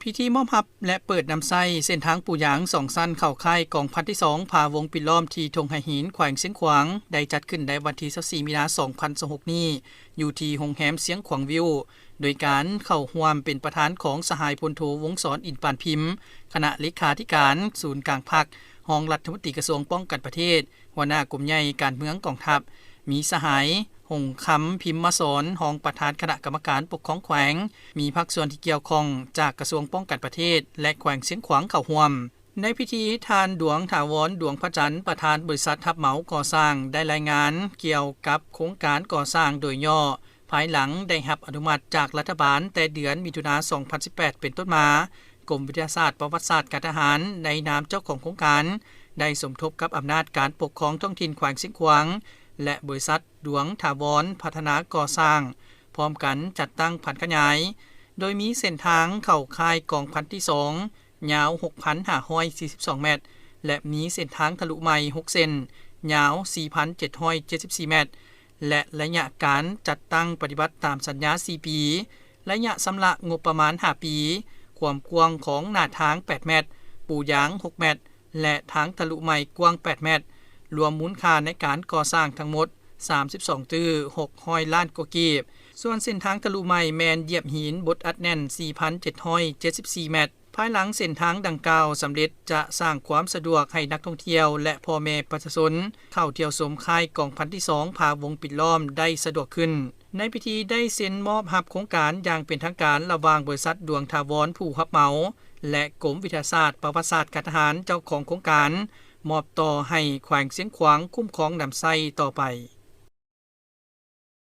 ພິທີມອບຮັບ ແລະ ເປີດນຳໃຊ້ເສັ້ນທາງປູຢາງສອງຊັ້ນເຂົ້າຄ້າຍກອງພັນທີສອງ ຜາວົງປິດລ້ອມທີ່ທົ່ງໄຫຫີນ ແຂວງຊຽງຂວາງ ໄດ້ຈັດຂຶ້ນໃນວັນທີຊາວສີ່ ມີນາ ສອງພັນຊາວຫົກນີ້ ຢູ່ທີ່ໂຮງແຮມຊຽງຂວາງວິວ ໂດຍການເຂົ້າຮ່ວມເປັນປະທານຂອງສະຫາຍພົນໂທ ວົງສອນ ອິນປານພິມ ຄະນະເລຂາທິການສູນກາງພັກ, ຮອງລັດຖະມົນຕີກະຊວງປ້ອງກັນປະເທດ, ຫົວໜ້າກົມໃຫຍ່ການເມືອງກອງທັບ, ມີສະຫາຍ ຫົງຄຳ ພິມມະສອນ ຮອງປະທານຄະນະກຳມະການປົກຄອງແຂວງ, ມີພາກສ່ວນທີ່ກ່ຽວຂ້ອງຈາກກະຊວງປ້ອງກັນປະເທດ ແລະ ແຂວງຊຽງຂວາງເຂົ້າຮ່ວມ. ໃນພິທີ ທ່ານ ດວງຖາວອນ ດວງພະຈັນ ປະທານບໍລິສັດຮັບເໝົາກໍ່ສ້າງ ໄດ້ລາຍງານກ່ຽວກັບໂຄງການກໍ່ສ້າງໂດຍຫຍໍ້, ພາຍຫຼັງໄດ້ຮັບອະນຸມັດຈາກລັດຖະບານແຕ່ເດືອນມິຖຸນາ ສອງພັນສິບແປດ ເປັນຕົ້ນມາ, ກົມວິທະຍາສາດປະຫວັດສາດການທະຫານ ໃນນາມເຈົ້າຂອງໂຄງການ ໄດ້ສົມທົບກັບອຳນາດການປົກຄອງທ້ອງຖິ່ນແຂວງຊຽງຂວາງ ແລະ ບໍລິສັດ ດວງຖາວອນ ພັດທະນາກໍ່ສ້າງ ພ້ອມກັນຈັດຕັ້ງຜັນຂະຫຍາຍ ໂດຍມີເສັ້ນທາງເຂົ້າຄ້າຍກອງພັນທີສອງ ຍາວ ຫົກພັນຫ້າຮ້ອຍສີ່ສິບສອງແມັດ ແລະ ມີເສັ້ນທາງທະລຸໃໝ່ ຫົກເສັ້ນ ຍາວ ສີ່ພັນເຈັດຮ້ອຍເຈັດສິບສີ່ແມັດ ແລະ ໄລຍະການຈັດຕັ້ງປະຕິບັດຕາມສັນຍາ ສີ່ປີ, ໄລຍະຊຳລະງົບປະມານ ຫ້າປີ, ຄວາມກວ້າງຂອງໜ້າທາງ ແປດແມັດ, ປູຢາງ ຫົກແມັດ ແລະ ທາງທະລຸໃໝ່ກວ້າງ ແປດແມັດ, ລວມມູນຄ່າໃນການກໍ່ສ້າງທັງໝົດ ສາມສິບສອງຕື້ ຫົກຮ້ອຍລ້ານກວ່າກີບ. ສ່ວນເສັ້ນທາງທະລຸໃໝ່ແມ່ນຢຽບຫີນບົດອັດແໜ້ນ ສີ່ພັນເຈັດຮ້ອຍເຈັດສິບສີ່ແມັດ. ພາຍຫຼັງເສັ້ນທາງດັ່ງກ່າວສຳເລັດ ຈະສ້າງຄວາມສະດວກໃຫ້ນັກທ່ອງທ່ຽວ ແລະ ພໍ່ແມ່ປະຊາຊົນ ເຂົ້າທ່ຽວຊົມຄ້າຍກອງພັນທີສອງ ຜາວົງປິດລ້ອມໄດ້ສະດວກຂຶ້ນ. ໃນພິທີໄດ້ເຊັນມອບຮັບໂຄງການຢ່າງເປັນທາງການ ລະຫວ່າງບໍລິສັດ ດວງຖາວອນ ຜູ້ຮັບເໝົາ ແລະ ກົມວິທະຍາສາດປະຫວັດສາດການທະຫານ ເຈົ້າຂອງໂຄງການ ມອບຕໍ່ໃຫ້ແຂວງຊຽງຂວາງຄຸ້ມຄອງນຳໃຊ້ຕໍ່ໄປ.